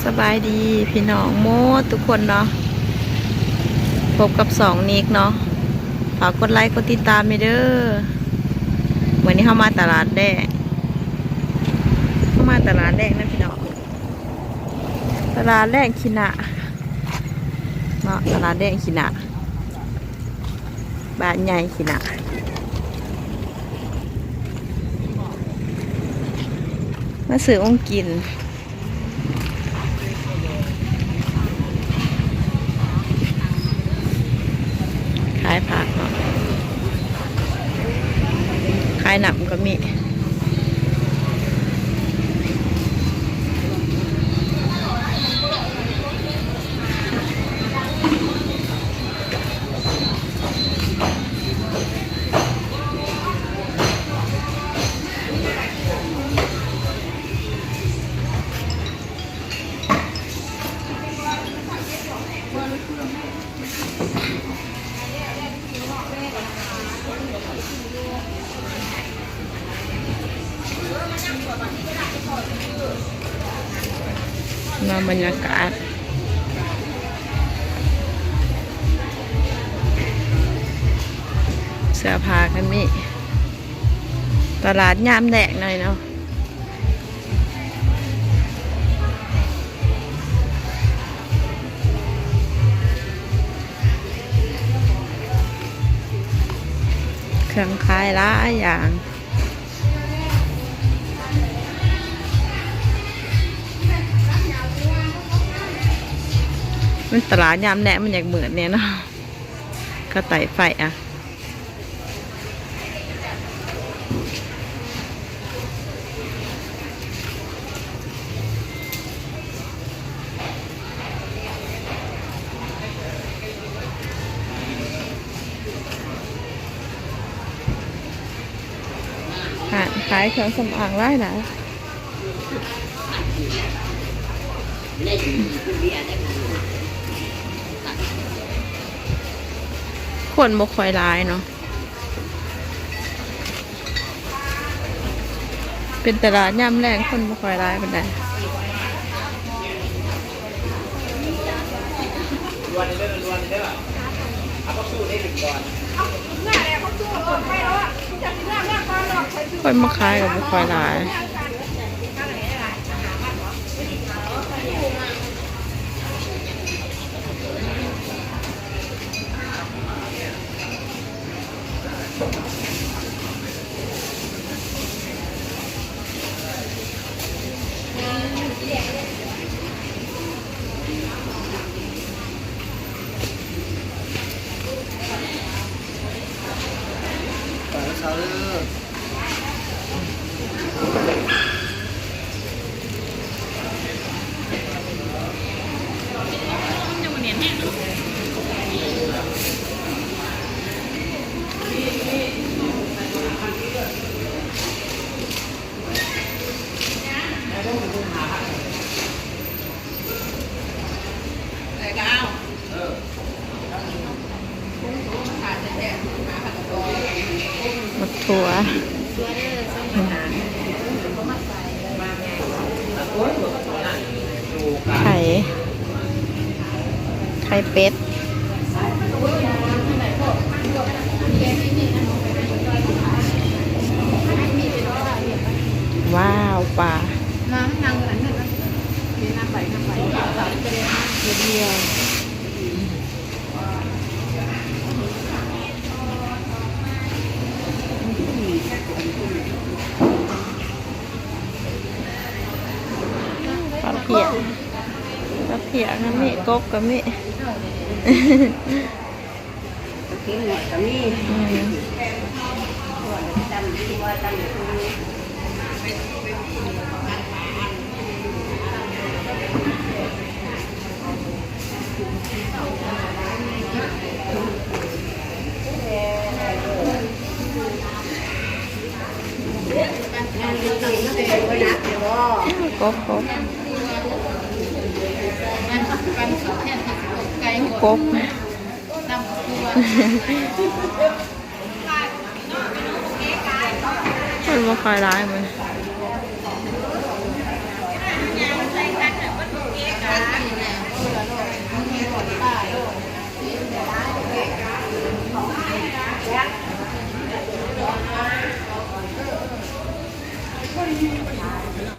ສະບາຍດີພີ່ນ້ອງໝົດທຸກຄົນເນາະ, ພົບກັບຊ່ອງນິກເນາະ. ຝາກກົດໄລກົດຕິດຕາມແດ່ເດີ. ມື້ນີ້ເຮົາມາຕະຫຼາດແລງ, ເຮົາມາຕະຫຼາດແລງນະພີ່ນ້ອງ, ຕະຫຼາດແລງຂີ້ໜ້າເນາະ, ຕະຫຼາດແລງຂີ້ໜ້າ ບ້ານໃຫຍ່ຂີ້ໜ້າ. ມາຊື້ຂອງກິນ, ຂາຍຜັກເນາະ, ຂາຍນ້ຳກໍມີ. ນຳບັນຍາກາດ ເສື້ອຜ້າກໍມີ, ຕະຫຼາດຍາມແລງໜ້ອຍເນາະ. ເຄື່ອງຂາຍຫຼາຍຢ່າງ, ມັນຕະຫຼາດຍາມແລງ ມັນຢາກມືດແດ່ເນາະ, ເຂົາໄຕ້ໄຟອະ. ຮ້ານຂາຍເຄື່ອງສຳອາງຫຼາຍໆ, ຄົນບໍ່ຄ່ອຍຫຼາຍເນາະ. ເປັນຕະຫຼາດຍາມແລງ ຄົນບໍ່ຄ່ອຍຫຼາຍປານໃດ. ຄົນມາຂາຍກໍບໍ່ຄ່ອຍຫຼາຍ. ໝາກຖົ່ວ ໄຂ່ ໄຂ່ເປັດ. ວ້າວ ປາ ປາເພຍ ປາເພຍກໍມີ ກົບກໍມີ. ປາເພຍກໍມີ ອືມ. ກົບ ກົບ ກົບ. ມັນບໍ່ຄ່ອຍຫຼາຍ ມັນ ມັນ